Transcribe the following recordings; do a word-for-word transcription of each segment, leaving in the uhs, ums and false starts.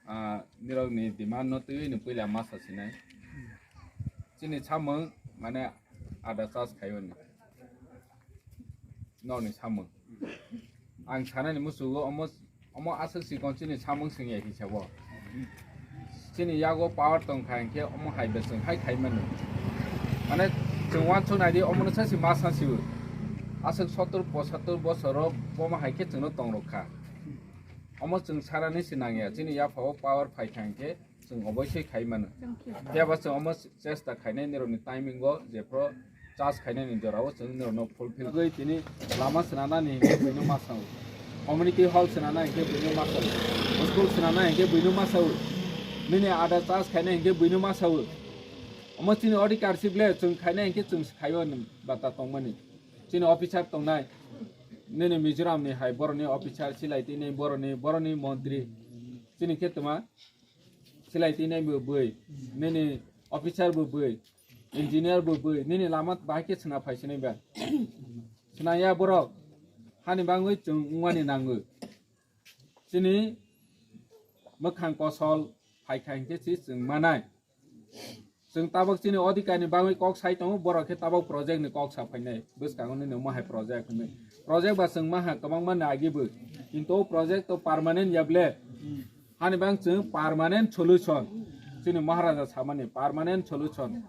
Ah, nirok ni demand no twiwi ni puila masa sinai. Chini samung mane ada charge khaio ni. Nokni samung. Ang sanani musugo omo, omo aswk sikon chini samung singya hisabo. Chini yago power tongkha hinkhe omo hai beseng hai khaimani. Mane chwng wansuk naidi omono sasi masa siwo. Aswk sottor pochattor bosoro bomo hai khe chwngno tongrok kha. Omo chwng sanani se nangya, chini yaphao power phaikha hinkhe chwng oboisoi khai mano. Phiya ba chwng omo chesta khainai nirokni timing o jephru charge khainani jorao chwng nirokno fulfill gwi tini lama swnanani hinkhe buino ma sao, community hall swnana hinkhe buino ma sao, school swnana hinkhe buino ma sao, nini ada charge khainai hinkhe buino ma sao. Omo chini odhikar si ble chwng khainai hinkhe chwng khaio bata tongmani. Chini officer tongnai, nini Mizoram ni hai boroni officer silai tini boroni, boroni montri. Chini khe tuma silai tini bo bui, nini officer bo bui, engineer bo bui, nini lama bahai khe sna phai sinai ba. Sna ya borok, hani bangwi chwng wngmani nango. Chini mwkhang kosol phaikha hinkhe si chwng manai. Chwng tabok chini odhikar ni bagwi kok sai tongo, borok khe tabok project ni kok sa phainai. Bwskango nini omo hai project hinwi. Project ba chwng maha kwbangma nagi bo. Kintu o project to permanent ya ble. Hani bang chwng permanent solution. Chini Maharaja samani permanent solution.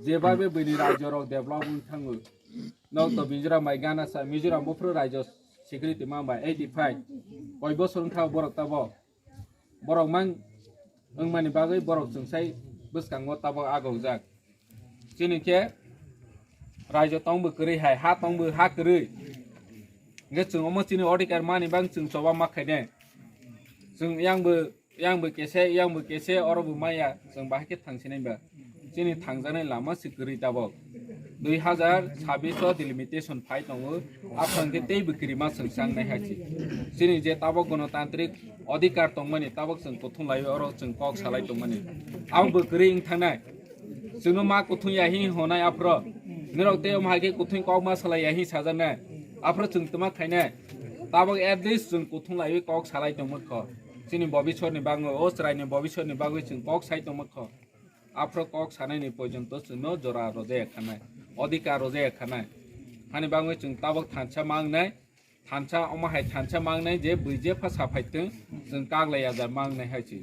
Jebabe bini rajyo rok develop wng thango. Nok to Mizoram bai gana sa, Mizoram buphuru rajyo security ma bai eighty five. Koi bosor wng thago borok tabok. Borok mang wngmani bagwi borok chwngsai bwskango tabok agokjak. Chini khe raijo tongbo kwrwi hai, ha tongbo ha kwrwi. Hwnkhe chwng omo chini odhikar mani bang chwng choba ma khainai. Chwng yangbo, yangbo kese, yangbo kese, orobo maya, chwng bahai khe thangsinai ba. Chini thangjaknai lama se kwrwi tabok. Dui hazar chabbish o delimitation phai tongo, aphang khe teibo kwrwima chwng changnai hai se. Chini je tabok gonotantrik odhikar tongmani, tabok chwng kuthum lai oro chwng kok salai tongmani. Abo bo kwrwi wng thangnai. Chwngno ma kuthum ya hi honai aphro. Nirok tei omo hai khe kuthum kok ma salai ya hi sajaknai. Aphro chwng twma khainai. Tabok at least chwng kuthum laiwi kok salai tongma kho. Chini bobisor ni bagwi, o chwraini bobisor ni bagwi chwng kok sai tongma kho. Aphro kok sanaini porjonto chwngno jora rojaya khanai, odhikar rojaya khanai. Hani bagwi chwng tabok thansa mangnai, thansa omo hai thansa mangnai je bui jepha saphai twng, chwng kaglai yajar mangnai hai se.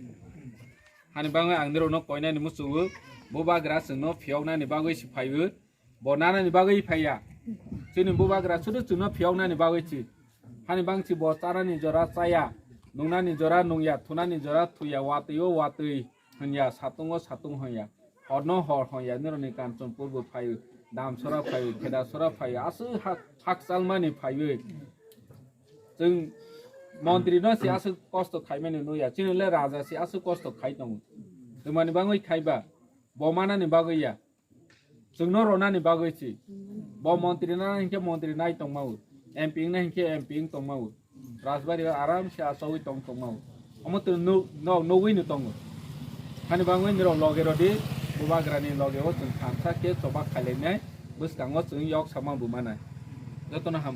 Hani bagwi ang nirokno koinani muchungo, bubagra chwngno phiyoknani bagwi se phaiwi, bo nanani bagwi phaiya. Chini bubagra sudu chwngno phiyoknani bagwi se. Hani bangsi bo chanani jora chaya, nungnani jora nungya, thunani jora thuya, watwi o watwi hwnya, satung o satung hwnya, hor no hor hwnya, nironi Kanchanpur bo phaio, Damsora phaio, Khedasora phaio, aswk hak, hakchalmani phaio. Chwng montri no se aswk kosto khaimani nuya, chini le raja se aswk kosto khai tongo. Twmani bangwi khaiba, bo manani bagwi ya. Chwngno ronani bagwi si. Bo montri na hinkhe montri nai tongmao. M P wngna hinkhe M P wng tongmao. Rajbari o aram se achawi tong tongmao. Omo twi nuk, nok nugwi no tongo. Hani bangwi nirok loge rodi, bubagrani loge o chwng thansa khe choba khailainai, bwskango chwng yok sama bo manai. Jotono ham.